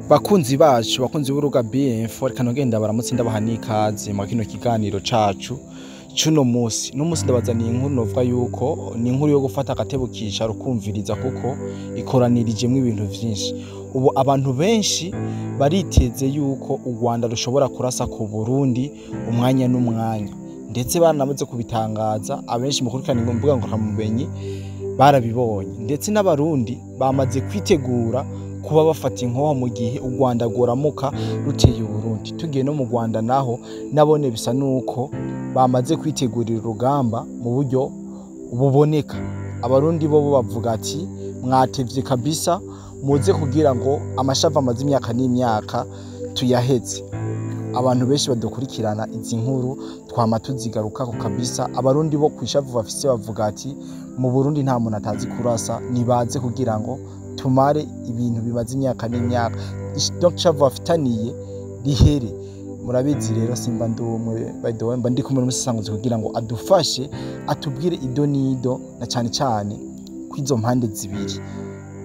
Bakunzi bacu, bakunzi b'urubuga BF, reka nogenda baramutse, ndabaha n'ikaze mu kino kiganiro cacu cuno musi. No musi ndabazaniye inkuru novuga yuko ni inkuru yo gufata agatebo kicara ukumviriza, kuko ikoranirijemwo ibintu vyinshi. Ubu abantu benshi bariteze yuko u Rwanda rushobora kurasa ku Burundi umwanya n'umwanya, ndetse baranamaze kubitangaza. Abenshi mukurikirana imbuga ngurukanabumenyi barabibonye, ndetse n'Abarundi bamaze kwitegura kuba bafata inkoho mu gihe u Rwanda rworamuka ruteye Uburundi. Tugiye no mu Rwanda naho, nabone bisa nuko bamaze kwitegurira urugamba mu buryo buboneka. Abarundi bo bavuga ati: "Mwatevye kabisa, muze kugira ngo amashavu amaze imyaka n'imyaka tuyaheze." Abantu benshi badukurikirana, izi nkuru twama tuzigarukako kabisa. Abarundi bo kwishavu bafise bavuga ati: "Mu Burundi nta muntu atazi kurasa, nibaze kugira ngo tumare ibintu bimaze imyaka n'imyaka." Donc ishavu bafitaniye rihere. Murabizi rero, simba ndi umwe, by the way, mba ndi kumwe n'umusesanguzi kugira ngo adufashe, atubwire ido n'ido, na cane cane kw'izo mpande zibiri,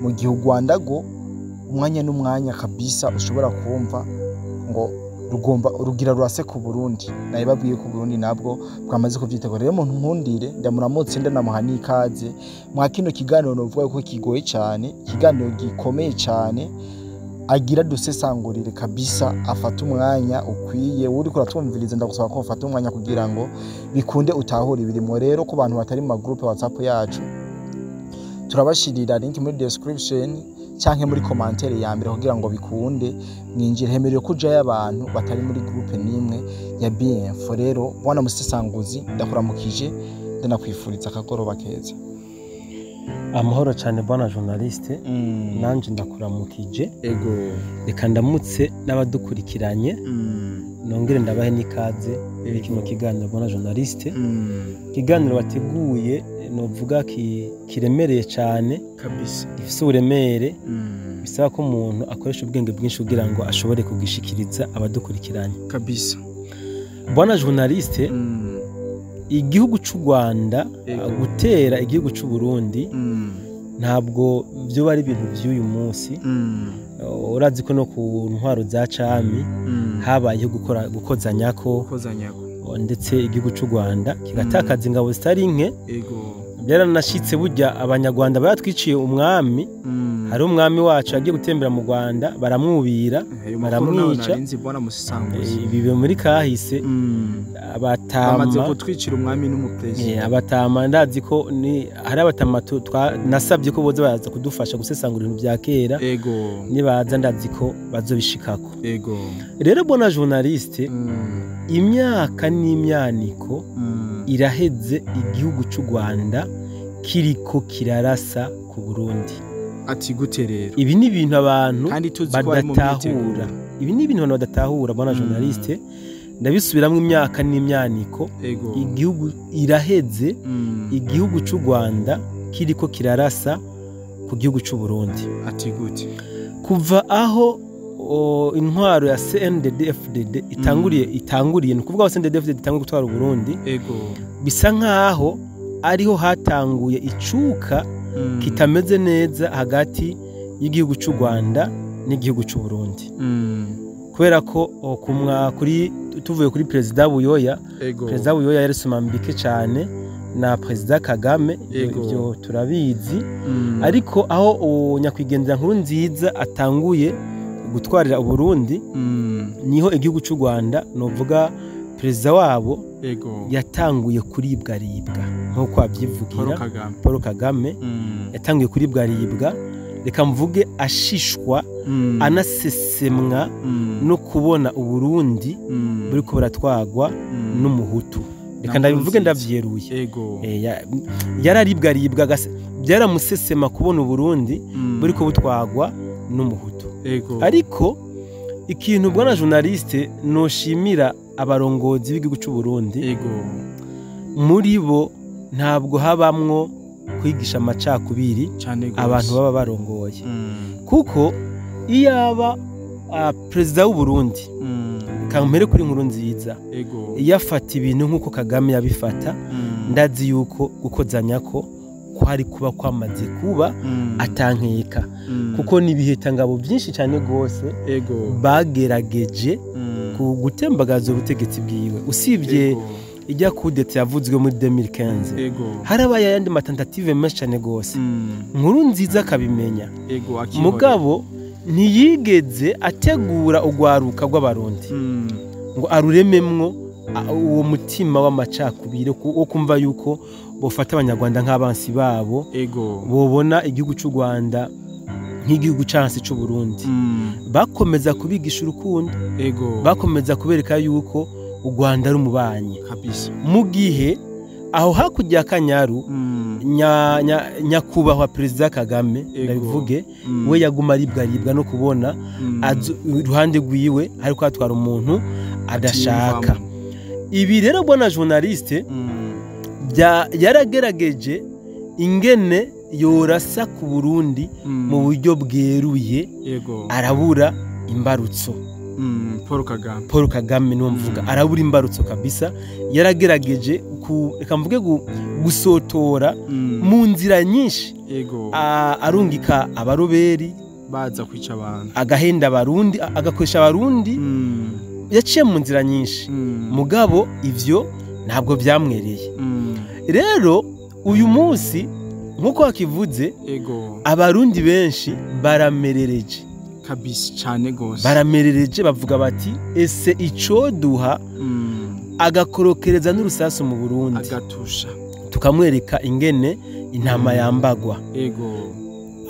mu gihe u Rwanda go umwanya n'umwanya kabisa ushobora kumva ngo rugomba rugira rurase ku Burundi. Naye babwiye ko Burundi nabwo bwamaze kuvyitegura. Rero muntu nkundire ndamuramutse, ndanamuha n'ikaze mwa kino kiganiro novuga ko kigoye cane, ikiganiro gikomeye cane. Agira dusesangurire kabisa, afate umwanya ukwiye. Uriko uratwumviriza, ndagusaba ko ufata umwanya kugira ngo bikunde utahure ibirimo. Rero ku bantu batari mu magroupe WhatsApp yacu, turabashirira link muri description canke muri commentaire ya mbere kugira ngo bikunde mwinjire. Hemerewe kujayo abantu batari muri groupe nimwe ya BF. Rero bwana musesanguzi, ndakuramukije, ndanakwifuriza akagoroba keza. Amahoro cyane, bwana journaliste. Nanje ndakuramukije. Ego. Reka ndamutse n'abadukurikiranye, nongere ndabahe n'ikaze muri kino kiganiro, bwana journaliste. Ikiganiro wateguye novuga kiremereye cyane, gifise uburemere, bisaba ko umuntu akoresha ubwenge bwinshi kugira ngo ashobore kugishikiriza abadukurikiranye. Bwana journaliste, igihugu c'u Rwanda gutera igihugu c'u Burundi ntabwo vyoba ari ibintu vy'uyu munsi. Urazi ko no ku ntwaro za cami habayeho gukora gukozanyako, gukozanyako, ndetse igihugu c'u Rwanda kigatakaza ingabo zitari nke. Byaranashitse burya Abanyarwanda baratwiciye umwami. Hari umwami wacu yagiye gutembera mu Rwanda, baramwubira, Ayo makuru nawe baramwica. Nari nzi, bwana musesanguzi. Ibi biri muri kahise. Bamaze Abatama kutwicira umwami n'umuperezida. Abatama, ndazi ko ni hari abatama nasabye ko boza baraza kudufasha gusesangura ibintu bya kera. Nibaza ndazi ko bazobishikako. Rero bwana journaliste, imyaka n'imyaniko iraheze igihugu c'u Rwanda kiriko kirarasa ku Burundi. Ati gute rero? Ibi ni ibintu abantu Kandi tuzi ko bari mu badatahura. myiteguro. Ibi ni ibintu abantu badatahura, bwana journaliste. Ndabisubiramwo, imyaka n'imyaniko igihugu iraheze igihugu c'u Rwanda kiriko kirarasa ku gihugu c'u Burundi. Ati gute? Kuva aho intwaro ya CNDD FDD itanguriye, ni ukuvuga aho CNDD FDD itanguye gutwara Uburundi, bisa nkaho ariho hatanguye icuka kitameze neza hagati y'igihugu c'u Rwanda n'igihugu c'u Burundi, kubera ko kumwa kuri tuvuye kuri Perezida Buyoya, Perezida Buyoya yari sumambike cyane na Perezida Kagame. Ibyo turabizi. Ariko aho nyakwigendera Nkuru Nziza atanguye gutwarira Uburundi, niho igihugu cy'u Rwanda, novuga perezida wabo, yatanguye kuribwaribwa nk'uko Paul abyivugira. Kagame. Paul Kagame yatanguye kuribwaribwa, reka mvuge ashishwa, anasesemwa no kubona Uburundi buriko buratwagwa n'Umuhutu. Reka Na ndabivuge Nkurunziza. ndavyeruye. Yararibwaribwa, byaramusesema kubona Uburundi buriko butwagwa n'Umuhutu. Ariko ikintu, bwana journaliste, noshimira abarongozi b'igihugu c'u Burundi, muri bo ntabwo habamwo kwigisha amacakubiri Cane gose. abantu baba barongoye, kuko iyaba perezida w'u Burundi, kampere kuri Nkuru Nziza, iyo afata ibintu nk'uko Kagame yabifata, ndazi yuko gukozanyako Kwari kuba kwamaze kuba atankeka, kuko ni ibihetangabo byinshi cyane rwose bagerageje gutembagaza ubutegetsi bwiwe. Usibye ijya coup d'état yavuzwe muri 2015, harabaye ayandi ma tentatives menshi cyane rwose. Nkuru nziza akabimenya, mugabo ntiyigeze ategura urwaruka rw'Abarundi ngo arurememwo uwo mutima w'amacakubiri wo kumva yuko bofata Abanyarwanda nk'abansi babo, bobona igihugu cy'u Rwanda nk'igihugu cansi cy'u Burundi. Bakomeza kubigisha urukundo, bakomeza kubereka yuko u Rwanda ari umubanyi mu gihe aho hakurya ya Kanyaru nyakubahwa Perezida Kagame, ndabivuge, we yaguma aribwa no kubona iruhande rwiwe ariko atwara umuntu adashaka. Ibi rero bwana journaliste, yaragerageje ingene yorasa ku Burundi mu buryo bweruye, arabura imbarutso. Paul Kagame, Paul Kagame niwo mvuga, arabura imbarutso kabisa. Yaragerageje reka mvuge gusotora mu nzira nyinshi, arungika abaroberi baza kwica abantu, agahenda Abarundi, agakoresha Abarundi, yaciye mu nzira nyinshi, mugabo ivyo ntabwo byamwereye. Rero uyu munsi nkuko wakivuze, Abarundi benshi baramerereje kabisa cyane gose, baramerereje bavuga bati ese icoduha agakorokereza n'urusasu mu Burundi, agatusha, tukamwereka ingene intama yambagwa.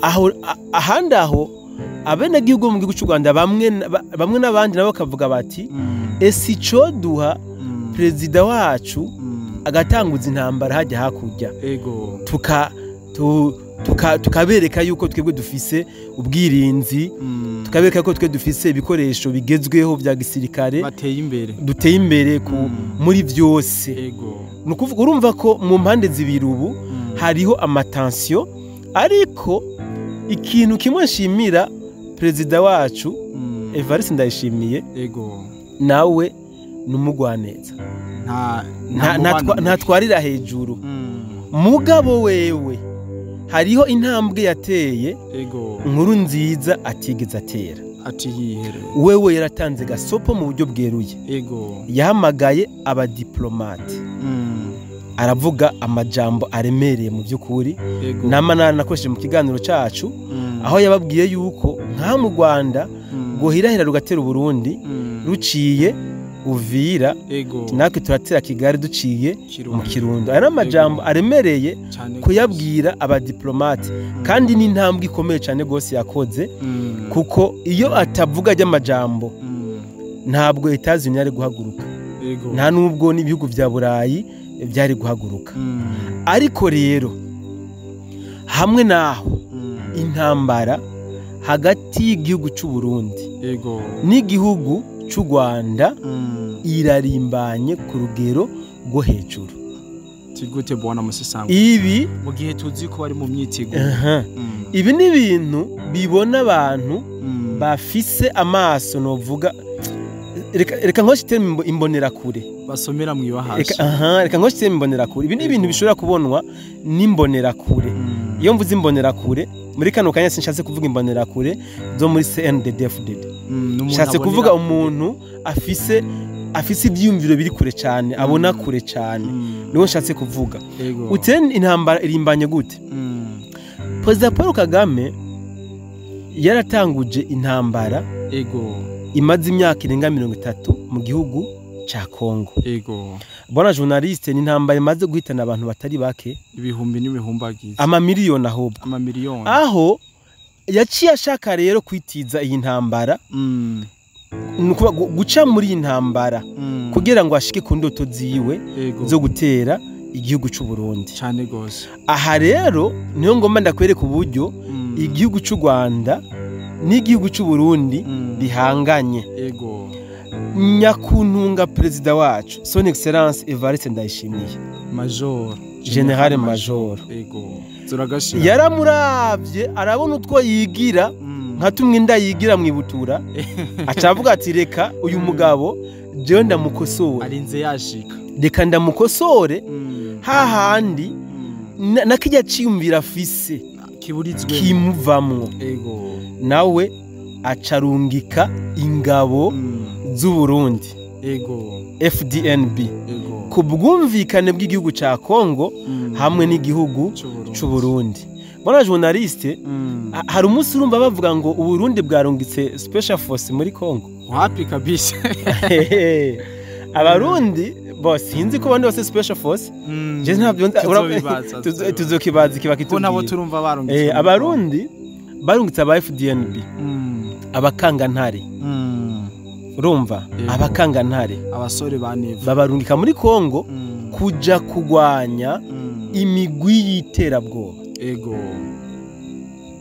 Aho ahandi aho abenegihugu mu gihugu cy'u Rwanda bamwe n'abandi nabo bakavuga bati ese icoduha perezida wacu agatanguza intambara hajya hakurya, tukabereka yuko twebwe dufise ubwirinzi, tukabereka yuko twe dufise ibikoresho bigezweho bya gisirikare, bateye imbere, duteye imbere muri byose. Nukuvuga urumva ko mu mpande zibiri ubu hariho ama tensions, ariko ikintu kimwe nshimira perezida wacu Evariste Ndayishimiye, nawe numugwaneza, ntatwarira hejuru. Mugabo wewe hariho intambwe yateye Nkuru nziza atigeze atera, wewe yaratanze gasopo mu buryo bweruye. Yahamagaye abadiplomate, aravuga amajambo aremereye mu by'ukuri, nama nakoresheje mu kiganiro cyacu, aho yababwiye yuko nka mu Rwanda gohirahira rugatera Uburundi ruciye Uvira, natwe turatera Kigali duciye mu Kirundo. Aya amajambo aremereye kuyabwira abadiplomate, kandi ni intambwe ikomeye cyane gose yakoze, kuko iyo atavuga ry'amajambo ntabwo Etats-Unis yari guhaguruka, nta nubwo n'ibihugu vya Burayi byari guhaguruka. Ariko rero hamwe naho intambara hagati y'igihugu cy'u Burundi n'igihugu cy'u Rwanda irarimbanye ku rugero rwo hejuru. Tigute bwana Musisango, ibi mu gihe tuzi ko bari mu myiteguro, ibi ni ibintu bibona abantu bafise amaso, novuga reka nkoshite imbonera kure, basomera mwibahasha. Reka nkoshite imbonera kure. Ibi ni ibintu bishobora kubonwa n'imbonera kure. Iyo mvuze imbonera kure muri kano kanya sinshatse kuvuga imbonera kure zo muri CNDD-FDD, nshatse kuvuga umuntu afise ibyiyumviro biri kure cyane, abona kure cyane, niwo nshatse kuvuga. Uten intambara irimbanye gute? Perezida Paul Kagame yaratanguje intambara imaze imyaka irenga 30 mu gihugu ca Kongo. Bona journaliste, ni intambara imaze guhitana abantu batari bake, ibihumbi n'ibihumbagiza, amamiliyoni ahubwo, amamiliyoni. Aho yaciye ashaka rero kwitiza iyi ntambara, nukuba guca muri iyi ntambara kugira ngo ashike ku ndoto ziwe zo gutera igihugu cy'u Burundi cyane gose. Aha rero niyo ngomba ndakwereka uburyo igihugu cy'u Rwanda n'igihugu cy'u Burundi bihanganye. Nyakuntunga perezida wacu Son Excellence Evariste Ndayishimiye, Major General Major, yaramuravye arabona utwo yigira nka tumwe inda yigira mwibutura, acavuga ati reka uyu mugabo jewe ndamukosore, arinze yashika, reka ndamukosore hahandi Na kijya ciyumvira afise kiburizwe kimuvamwo. Nawe acarungika ingabo z'u Burundi FDNB ku bwumvikane bw'igihugu ca Kongo hamwe n'igihugu c'u Burundi. Bona journaliste, hari umunsi urumva bavuga ngo Uburundi bwarungitse special force muri Kongo. Wapi kabisa. Abarundi bo sinzi ko bandi bose special force. Je ntabyo tuzokibaza kiba kitubwiye. Ko nabo turumva barungitse. Abarundi barungitse aba FDNB. Abakangantare. Urumva abakangantare abasore baneva babarungika muri Kongo kuja kugwanya imigwi y'iterabwoba.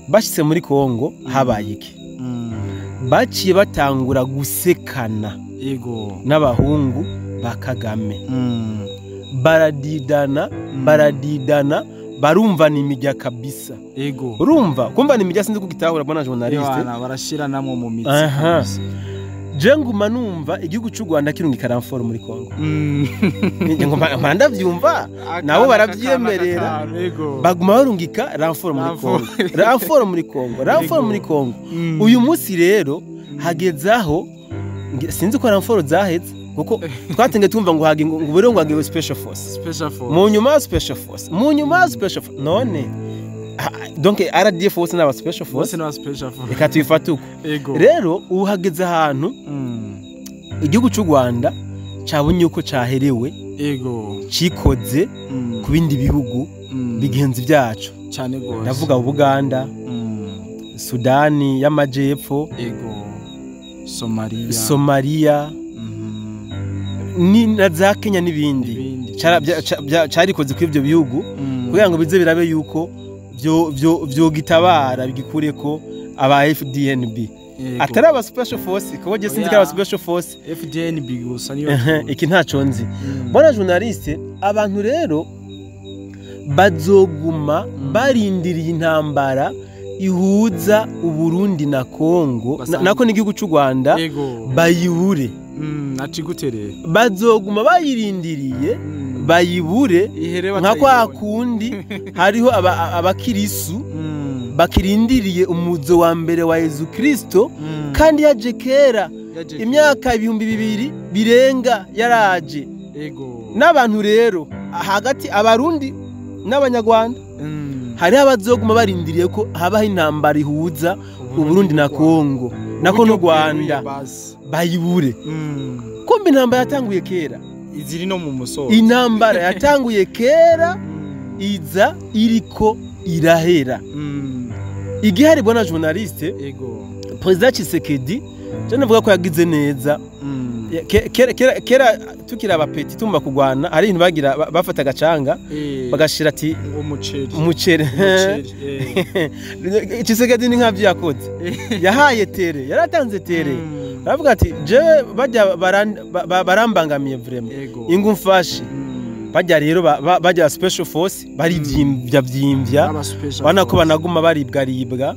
Bashitse muri Kongo habaye iki? Baciye batangura gusekana n'abahungu ba Kagame. Baradidana baradidana barumva nimijya kabisa. Urumva kumva nimijya sinzi kugitahura bona journaliste. Barashira namwe mu mitsi. Je nguma numva igihugu cy'u Rwanda kirungika renfort muri Kongo. Ngoma ndavyumva nabo baravyemerera baguma barungika renfort muri Kongo. Renfort muri Kongo, renfort muri Kongo. Uyu munsi rero hagezaho sinzi ko renfort zahetse kuko twatenge tumva ngo hage ngo ngo hage special force. Special force. Mu nyuma special force. Mu nyuma special force. None donc RDF bose n'aba special force. Bose n'aba special force. Reka tuyifate uko. Rero uhageze ahantu igihugu cy'u Rwanda cabonye uko caherewe cikoze ku bindi bihugu bigenzi byacu cyane gose. Ndavuga Uganda, Sudani y'Amajepfo, Somalia, ni na za Kenya n'ibindi. Carikoze kuri ibyo bihugu kugira ngo bize birabe yuko vyo gitabara bigikureko aba FDNB. Atari aba special force kuko je sinzi ko aba special force FDNB gusa niyo iki ntaco nzi. Bona journaliste, abantu rero bazoguma barindiriye intambara ihuza Uburundi na Kongo nako n'igihugu cy'u Rwanda bayibure. Acigutere bazoguma bayirindiriye bayibure nka kwa kundi hariho abakirisu bakirindiriye umuzo wa mbere wa Yezu Kristo kandi yaje kera imyaka 2000 birenga yaraje. N'abantu rero hagati abarundi n'abanyarwanda hari abazoguma barindiriye ko habaho intambara ihuza Uburundi na Kongo nako n'u Rwanda bayibure. Kumbe intambara yatanguye kera iziri no mu musozo. Intambara yatanguye kera iza iriko irahera. Igihari bwana journaliste, President Tshisekedi je navuga ko yagize neza. Kera tukira abapeti tumba kugwana ari ibintu bagira bafata agacanga bagashira ati umuceri. Tshisekedi ni nkavyo yakoze. Yahaye tere, yaratanze tere. Aravuga ati je bajya barambangamiye vraiment. Ingu mfashe. Bajya rero bajya special force barivyimbya vyimvya bana ko banaguma baribwa.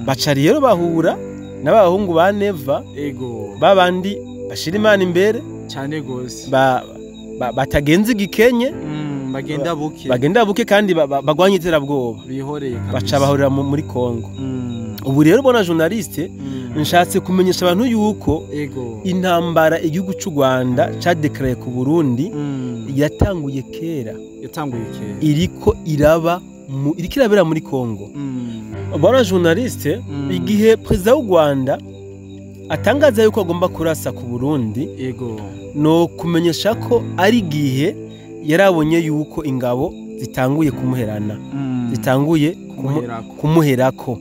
Baca rero bahura n'abahungu ba Neva babandi bashira Imana imbere cyane gose batagenza igikenye bagenda buke kandi bagwanye iterabwoba bihoreye kabisa. Baca bahurira muri Kongo. Ubu rero bona journaliste nshatse kumenyesha abantu yuko intambara igihugu cy'u Rwanda cadeclare ku Burundi yatanguye kera iriko iraba iriko irabera muri Kongo. Bona journaliste, igihe president w'u Rwanda atangaza yuko agomba kurasa ku Burundi no kumenyesha ko ari gihe yarabonye yuko ingabo zitanguye kumuherana zitanguye kumuherako.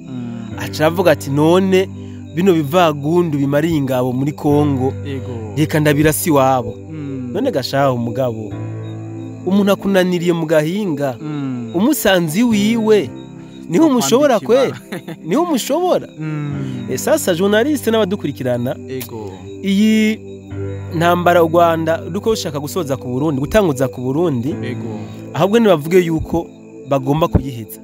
Aca avuga ati none bino bivagundu bimariye ingabo muri Kongo reka ndabirasi wabo. None gashaho umugabo umuntu akunaniriye mu gahinga umusanzi wiwe niho umushobora kwe niho umushobora. Sasa journaliste n'abadukurikirana iyi ntambara u Rwanda ruko rushaka gusoza ku Burundi gutanguza ku Burundi ahubwo nibavuge yuko bagomba kuyiheza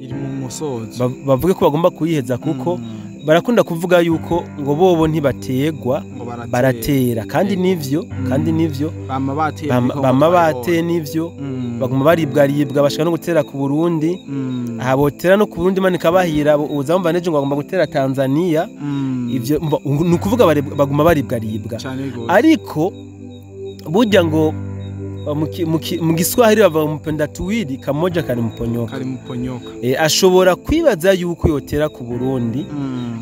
iri mu musozo bavuge ko bagomba kuyiheza kuko barakunda kuvuga yuko ngo bobo ntibategwa baratera kandi nivyo kandi nivyo bama bateye nivyo Baguma baribwaribwa, bashaka no gutera ku Burundi. Aha botera no ku Burundi, Imana ikabahira, uzamva nejo ngo bagomba gutera Tanzania. Ivyo ni ukuvuga baguma baribwaribwa. Cane gose. Ariko burya ngo mu Giswahili bavuga mupenda tuwili kamoja karimponyoka. Karimponyoka. Ashobora kwibaza yuko yotera ku Burundi,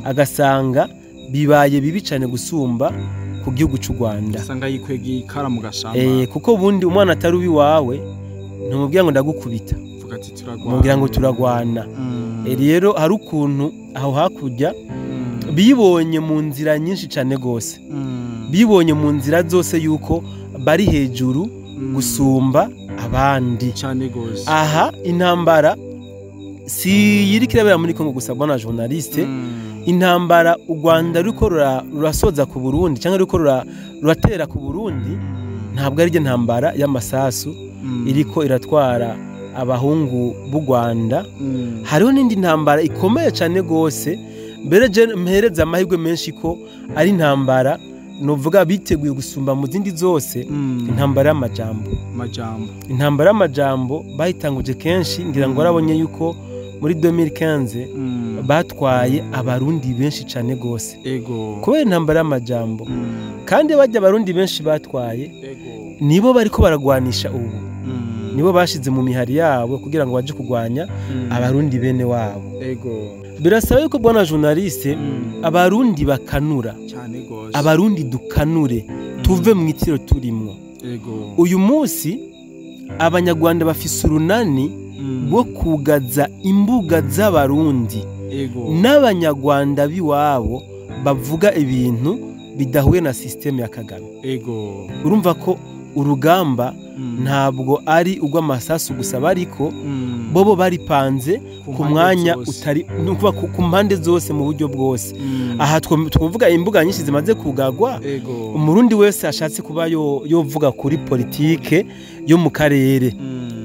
agasanga bibaye bibi cane gusumba ku gihugu c'u Rwanda. Asanga yikwegeye ikara mu gashamba. Kuko ubundi umwana atari uwiwawe ntumubwira ngo ndagukubita, Vuga ati turagwana, umubwira ngo turagwana. Rero hari ukuntu aho hakurya bibonye mu nzira nyinshi cane gose, bibonye mu nzira zose yuko bari hejuru gusumba abandi. Cane gose. Aha intambara si yiriko irabera muri Kongo gusa, bwana journaliste. Intambara u Rwanda ruriko rurasoza ku Burundi cyangwa ruriko ruratera ku Burundi, ntabwo ari ntambara y'amasasu iriko iratwara abahungu b'u Rwanda. Hariho n'indi ntambara ikomeye cyane gose, mbere je mpereza amahirwe menshi ko ari intambara novuga biteguye gusumba mu zindi zose, intambara y'amajambo. Majambo. Intambara y'amajambo bayitanguje kenshi, ngira ngo warabonye yuko muri 2015 batwaye abarundi benshi cyane gose kubera intambara y'amajambo. Kandi bajya abarundi benshi batwaye nibo bariko baragwanisha ubu, nibo bashize mu mihari yabo kugira ngo baje kugwanya abarundi bene wabo. Birasaba yuko, bwana journaliste, abarundi bakanura. Cane gose. Abarundi dukanure, tuve mu itiro turimwo. Uyu munsi abanyarwanda bafise urunani rwo kugaza imbuga z'abarundi n'abanyarwanda b'iwabo bavuga ibintu bidahuye na système ya Kagame. Urumva ko urugamba ntabwo ari urw'amasasu gusa bariko, bobo baripanze ku mwanya utari nukuba ku mpande zose mu buryo bwose. Aha twovuga imbuga nyinshi zimaze kugagwa. Umurundi wese ashatse kuba yovuga kuri politike yo mu karere,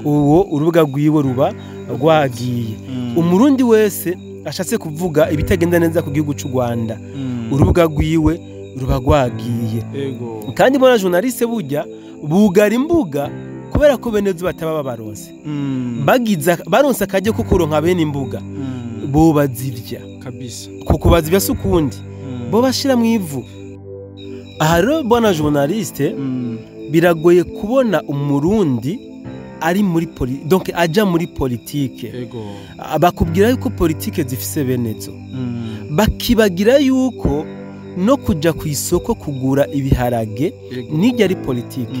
uwo urubuga rwiwe ruba rwagiye. Umurundi wese ashatse kuvuga ibitagenda neza ku gihugu cy'u Rwanda, urubuga rwiwe ruba rwagiye. Kandi bona journaliste, burya bugara imbuga kubera ko bene zo bataba babaronse. Bagiza baronse akajya ko kuronka bene imbuga, bo bazivya kabisa. Kuko bazivya si ukundi, bo bashira mu ivu. Aha rero, bwana journaliste, biragoye kubona umurundi ari muri donc aja muri politike. Bakubwira yuko politike zifise benezo, bakibagira yuko no kuja ku isoko kugura ibiharage nijya ari politike,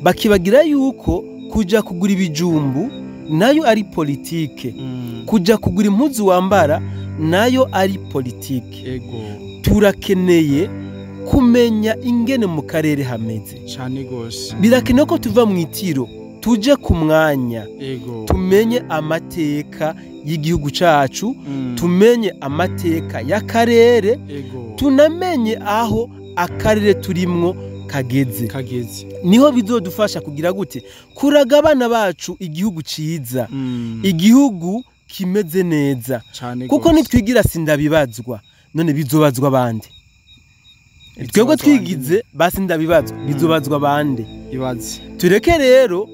bakibagira yuko kuja kugura ibijumbu nayo ari politike, kuja kugura impuzu wambara nayo ari politike. Turakeneye kumenya ingene mu karere hameze. Cane gose. Birakenewe ko tuva mu itiro tuje ku mwanya, tumenye amateka y'igihugu cacu, tumenye amateka y'akarere, tunamenye aho akarere turimwo kageze. Kageze. Niho bizodufasha kugira gute kuraga abana bacu igihugu ciza, igihugu kimeze neza. Cane Kuko gose. nitwigira sindabibazwa, none bizobazwa bande? Twebwe Bizobazwa twigize basi ndabibazwa, bizobazwa bande? Ibaze. Tureke rero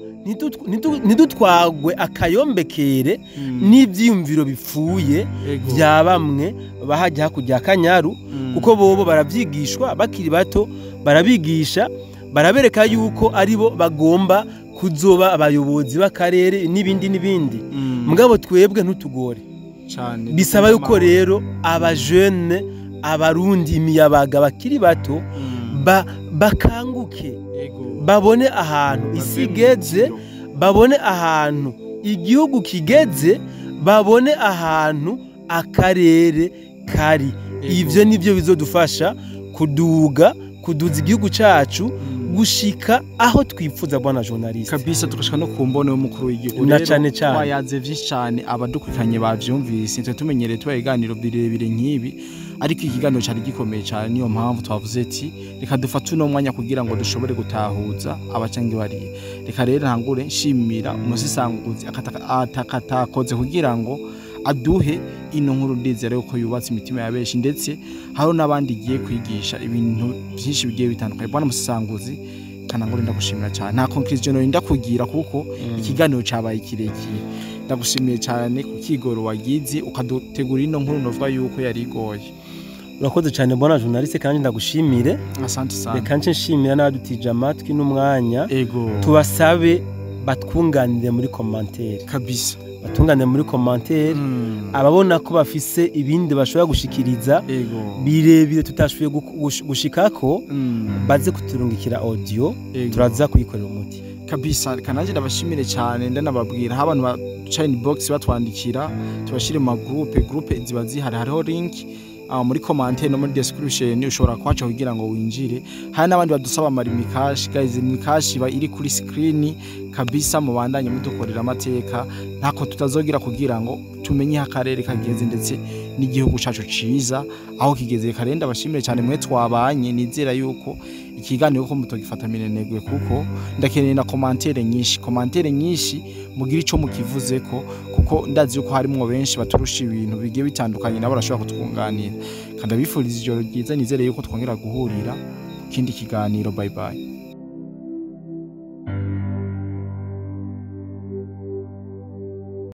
ntidutwagwe akayombekere n'ivyiyumviro bipfuye vya bamwe bahajya hakurya ya Kanyaru, kuko bobo baravyigishwa bakiri bato, barabigisha, barabereka yuko aribo bagomba kuzoba abayobozi b'akarere n'ibindi n'ibindi. Mugabo twebwe ntutugore. Cane. Bisaba yuko rero abajene, abarundi, imiyabaga bakiri bato bakanguke, babone ahantu isi igeze, babone ahantu igihugu kigeze, babone ahantu akarere kari. Ivyo nivyo bizodufasha kuduza igihugu cacu gushika aho twipfuza, bwana journaliste. Kabisa, tugashika no ku mbono y'umukuru w'igihugu. Na Rero, cane cane. wayaze vyinshi cane, abadukurikiranye bavyumvise. Twe tumenyereye tuba ibiganiro birebire nk'ibi, ariko ikiganiro cari gikomeye cane, niyo mpamvu twavuze ati reka dufate uno mwanya kugira ngo dushobore gutahuza abacange bariye. Reka rero ntangure nshimira umusisanguzi atakatakoze kugira ngo aduhe ino nkuru. Ndizera yuko yubatse imitima ya benshi, ndetse hariho n'abandi igiye kwigisha ibintu byinshi bigiye bitandukanye. Bwana musisanguzi, Kanangure, ndagushimira cyane. Nta conclusion norinda kugira kuko ikiganiro cabaye kirekire. Ndagushimiye cyane ku kigoro wagize ukadutegura ino nkuru novuga yuko yari igoye. Urakoze cyane, bona journaliste, kandi ndagushimire. Asante sana. Reka nce nshimira n'abadutije amatwi n'umwanya. Tubasabe batwunganire muri commentaire. Batunganire muri commentaire. Ababona ko bafise ibindi bashobora gushikiriza birebire tutashoboye gushikako, baze kuturungikira audio. Turaza kuyikorera umuti. Kabisa. Kananje ndabashimire cyane, ndanababwira aho abantu baca inbox batwandikira, tubashire mu magroupe. Groupe ziba zihari, hariho link muri commentaire no muri description, ushobora kuhaca kugira ngo winjire. Hari n'abandi badusaba ama Lumicash. Guys, Lumicash iba iri kuri screen kabisa. Mubandanye mudukorera amateka, ntako tutazogira kugira ngo tumenye aho akarere kageze ndetse n'igihugu cacu ciza aho kigeze. Karenda bashimire cyane mwe twabanye. Nizera yuko ikiganiro ko mutogifata minenegwe, kuko ndakeneye na commentaire nyinshi, commentaire nyinshi, mugira ico mukivuzeko, kuko ndazi yuko harimwo benshi baturusha ibintu bigiye bitandukanye, nabo barashobora kutwunganira. Kandi abifuriza ijoro ryiza, nizere yuko twongera guhurira ku kindi kiganiro. Bye bye.